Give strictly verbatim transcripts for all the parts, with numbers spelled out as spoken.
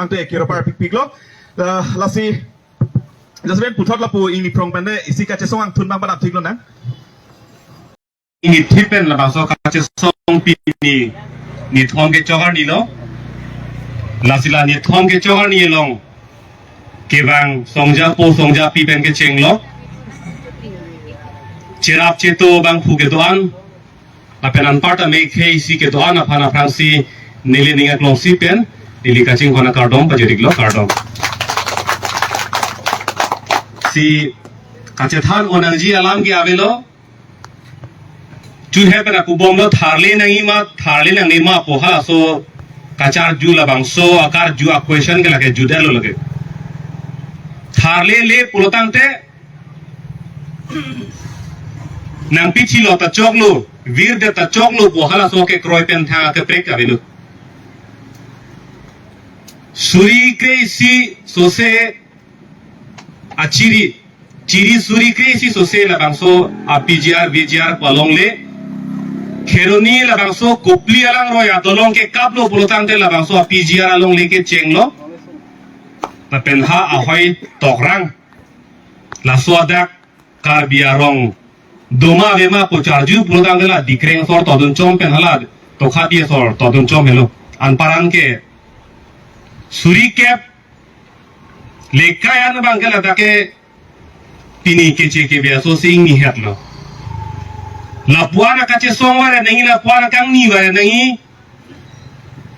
Ante kiro parpikpiklo. Ah, lasi, jasemen puthot lapu ingni phrong pen de isi kachesong angthun abang padam thiklo nang. Ingni thip pen labangso kachesong pini nithom kechok arni lo. Lasi la nithom kechok arni along kevang songja po songja pi pen kechenglo. Cherap cheto abangphu kedo-an lapen anparta me khei isi kedo-an aphan aphrangsi neli ning aklongsi pen neli kachinghon akardom pajiriklo, kardom. Si kachethan onangji alam ke avelo. Chunhe pen akubom lo tharle nangji ma, tharle nangne ma pu halaso kacharju labangso akarju a-question ke lake judetlo lake. Tharle le pulotangte nangpichilo ta choklo, virdet ta choklo pu halaso kekroi pen thang kaprek avelo. Suri kre-isi sose achiri, chiri suri kre-isi sose labangso a-PGR, VGR pu alongle. Kheroni labangso Kopili alangroi adolong ke kaplo pulotangte labangso a-PGR alongle kechenglo. Lapen ha ahoi tokrang. Laso adak Karbi arong doma avema pu charju pulotangte la Dikreng asor todun chom pen hala Tokhati asor todun chom helo. Anparan ke suri kep lekai an abang ke ladak ke pini keche kebe aso si ingni hetlo. Lapu-an akachesong vare nangji, lapu-an akangni vare nangji.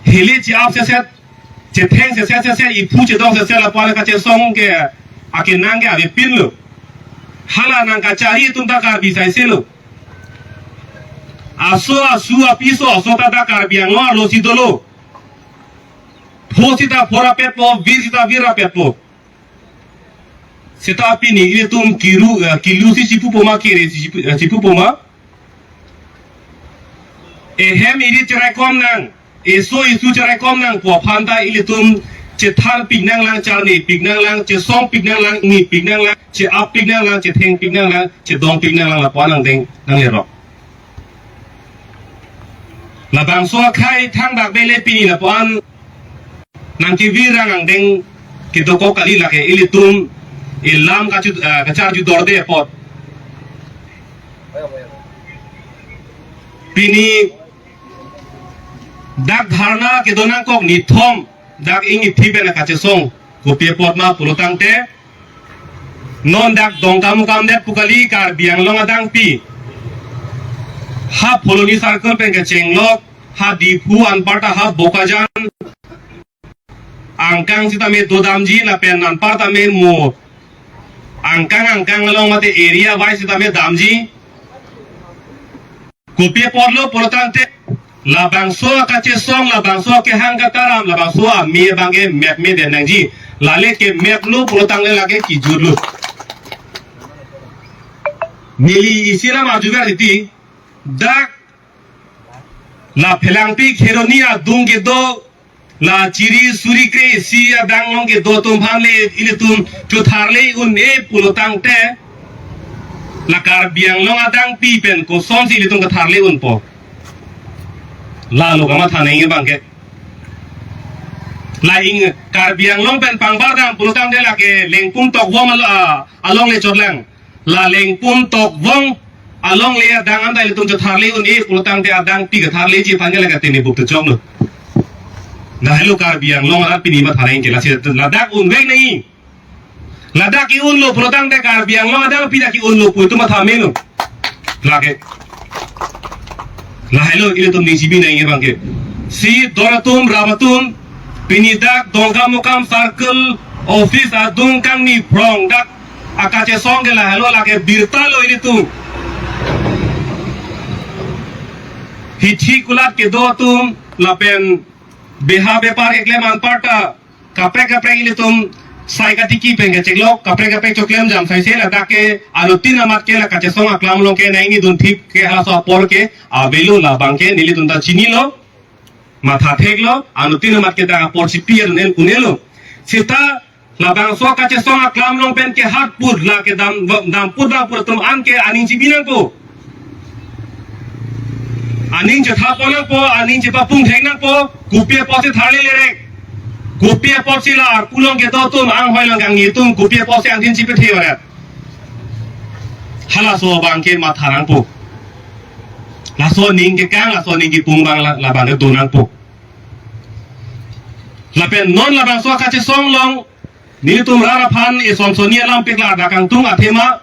Hili che-ap seset, chetheng seset seset, iphu chedong seset lapu-an kachesong ke akenang ke avepinlo. Hala nangkachari atum ta Karbi saiselo. Aso asu apiso aso ta ta Karbi Anglong arlo si dolo. Pho sita pho rapetpo, vir sita vir rapetpo. Seta pini ilitum kiru, eh, kilu si chipu poma, kere si chipu, eh, chipu poma. Ehem iri cheraikom nang, eso esu cheraikom nang pu aphan ta ilitum chethanpik nanglang, charnipik nanglang, chesongpik nanglang, nipik nanglang, che-appik nanglang, chethengpik nanglang, chedongpik nanglang lapu-an angdeng nanglerok. Labangso akhei thangbak bele pini lapu-an nangkevirang angdeng kedokok kali lake ilitum ilam kachu-, ah, kacharju dorde apot. Pini dak dharna kedo nangkok nithom dak ingni thip pen kachesong kopi apot ma pulotangte non dak Dongkamukam det pu kali, Karbi Anglong adangpi ha Phuloni circle pen kechenglok, ha Diphu anparta ha Bokajan angkang sitame dodamji lapen anparta me mo angkang angkang along mate area wise sitame damji. Kopi apotlo pulotangte labangso kachesong, labangso kehang kataram, labangso ame abangke map me den nangji. Lale kemaplo pulotangte lake kijutlo. Neli isi alam arjuver titi, dak la Phelangpi Kheroni adung kedo, la chiri suri kre-isi adang along kedo atum aphan le ilitum chotharle un-e pulotangte, la Karbi Anglong adangpi pen kosonsi ilitum katharle unpo? Lalo kamatha nangji abangke. La ing Karbi Anglong pen pangbar dam pulotangte lake Lengpum Tokvong alo-, a, along le chotlang. La Lengpum Tokvong alongle adang anta ilitum chotharle un-e pulotangte adangpi katharleji aphan ke lake tini buk te choklo. Lahelo Karbi Anglong arat pini matha nangji ke, lasi ladak unvek nangji. Ladak ke-unlo pulotangte Karbi Anglong adangpi dak ke-unlo pu itum matha melo. Lake. Lahelo ilitum ning chibi nangji abangke. Si don atum, ram atum, pini dak Dongkamukam circle office adung kangni phrong dak akachesong ke lahelo lake birtalo ilitum. Hithi kulat kedo atum lapen beha bepar keklem anparta kaprek kaprek ilitum sai katiki pen kechenglo, kaprek kaprek choklem jam saise ladak ke anuttin amat ke la kachesong aklam along ke nangji dun thip ke halaso apor ke avelo, labangke nelitum ta chinilo, matha theklo, anuttin amat ke dak apor chipi er nen kunelo. Seta labangso kachesong aklam along pen ke hat put lake dam, dam put bang put atum an ke aning chibi nangpo. Aning chetha pon nangpo, aning chepapung thek nangpo, kopi apotsi tharle lerek. Kopi apotsi la arpulong kedo atum, anghoi along kangni atum kopi apotsi angthin chipethe varet? Halaso abangke matha nangpo. Laso aning kekang, laso aning kepung abang la, labang kedo nangpo. Lapen non labangso kachesong along nelitum rat aphan isonsoni alam paklar dak kangtung athema,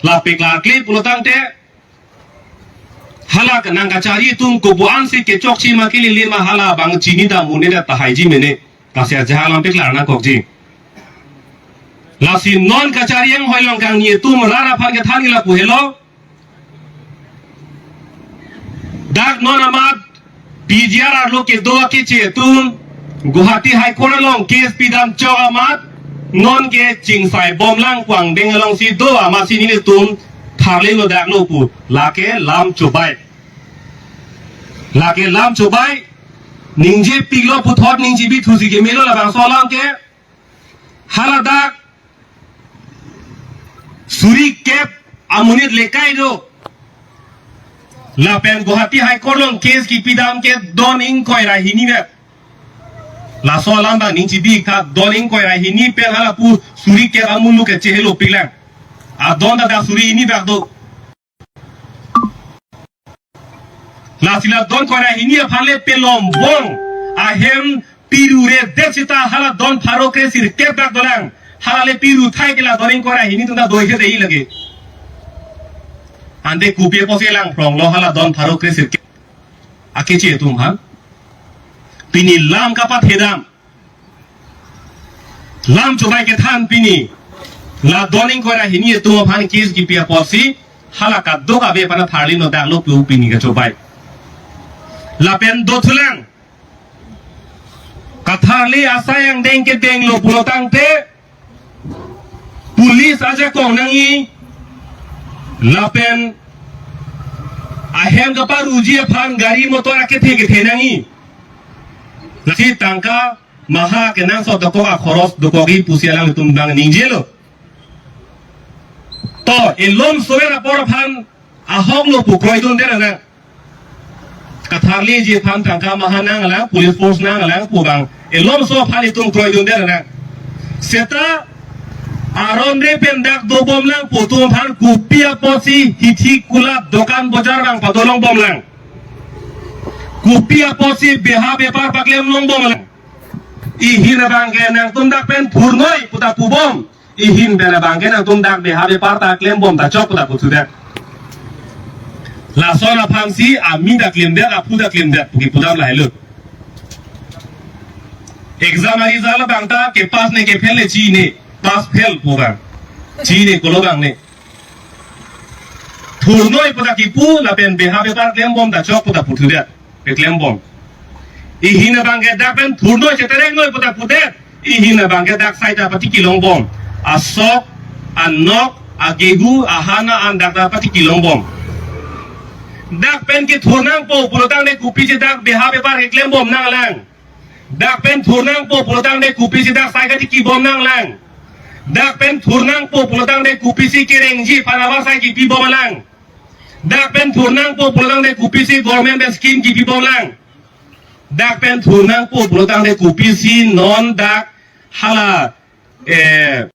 la paklarkle pulo tangte, hala kenang kachari atum kopu ansi kechokche ma kelele ma, hala abang chinidam un-edet tahai ji mene. Lasi ajahak alam paklar nangkokji. Lasi non kachari anghoi along kangni atum rat aphan kethan ke lapu helo. Dak non amat P G R arlo kedo akeche atum Guwahati High Court along case pidam chok amat, non ke chingsai bomlang, kwang deng alongsi do amatsi nelitum tharlelo daklo pu. Lake lam chobai. Lake lam chobai. Ningjepiklo puthot ning chibithusi kemelo labangso alam ke. Hala dak suri kep amonit lekai do. Lapen Guwahati High Court along case kipidam ke don ingkoi ra hini vet. Laso alam abang ning chibi tha, don ingkoi ra hini pen hala pu suri kep amulu ke chehelo piklang. Adon ta dak suri hini bak do. Lasi la don ingkoi ra hini aphan le pelom bong ahem piruredet seta hala don pharo kre sirkep dak dolang. Hala le piru thai ke la don ingkoi ra hini atum ta doi ke dei lagi. Ante kopi apotsi langphronglo hala don pharo kre sirkep akeche atum aphan? Pini lam kapathedam. Lam chobai kethan pini. La don ingkoi ra hini atum aphan case kipi apotsi hala kadokave aphan tharlelo daklo pu pini kachobai. Lapen dothulang. Katharli asai angdeng kedenglo pulo tangte, police ajakong nangji, lapen ahem kaparuji aphan gari motor akethe kethe nangji. Lasi tangka maha kenangsot dokok, akhoros dokokji pusi alanglitum abang ningjelo. To, elom sover apor aphan ahoklo pu kroidundet nang. Katharliji aphan tangka maha nanglang, police force nanglang pu abang elomso aphan itum kroidundet nang. Seta aron re pen dak dobomlang pu atum aphan kopi apotsi hithi kulat dokan bojar abang padolong bomlang? Kopi apotsi beha bepar paklem long bomlang? Ihin abangke nangtum dak pen thurnoi puta pubom. Ihin pen abangke nangtum dak beha bepar ta klembom ta chok puta puthudet. Lason aphansi ami ta klemdet, aphu ta klemdet pu kipudam lahelo. Exam ari jala abang ta ke pass ne ke fail le chine, pass fail pu abang. Chine kolo abang ne. Thurnoi puta kipu lapen beha bepar klembom ta chok puta puthudet. Peklembom. Ihin abangke dak pen thurnoi cheterek noi puta pudet. Ihin abangke dak sai ta pati kilongbom. Asok, anok, agehu, ahana an dak ta pati kilongbom. Dak pen kethur nangpo pulo tangte kopisi dak beha bepar keklembom nanglang? Dak pen thur nangpo pulo tangte kopisi dak sai katiki bom nanglang? Dak pen thur nangpo pulo tangte kopisi kerengji aphan abar sai kipi bomlang? Dak pen thur nangpo pulo tangte kopisi government pen scheme kipi bomlang? Dak pen thur nangpo pulo tangte kopisi non dak hala, eh,